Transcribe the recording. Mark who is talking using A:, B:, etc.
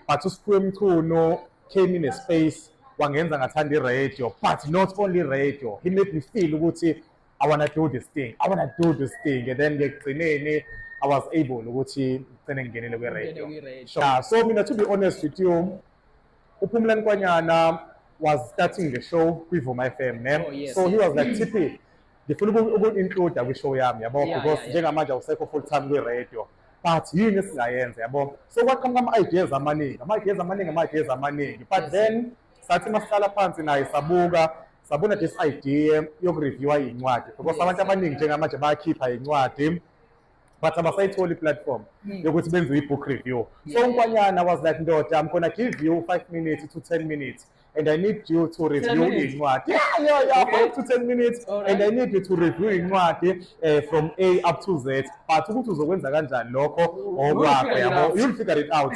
A: but uSiphiwe Mchunu came in a space wangenza ngathanda i-radio, but not only radio. He made me feel ukuthi I wanna do this thing, and then ngekugcineni I was able ukuthi ngigcine ngingenele kwe-radio. Sure. So mina, to be honest with you, uPhumlani Kwanyana was starting the show with Vuma FM, so he was like, Tipi, ngifuna uku-include kwi-show yami, yabo, because njengamanje awusekho full time kwi-radio, but yini esingayenza, yabo. So kwaqhamuka ama-ideas amaningi, but then sathi masihlala phansi naye sabona this idea yokureviewa iy'ncwadi, because abantu abaningi njengamanje bayakhipha iy'ncwadi but abasayitholi i-platform yokuthi benze i-book review. So uNkwanyana was like, ndoda, I'm gonna give you 5 minutes to 10 minutes and I need you to review incwadi. 5 to 10 minutes. And I need you to review incwadi from A up to Z. But ukuthi uzokwenza kanjani lokho okwakho, yabo, you'll figure it out.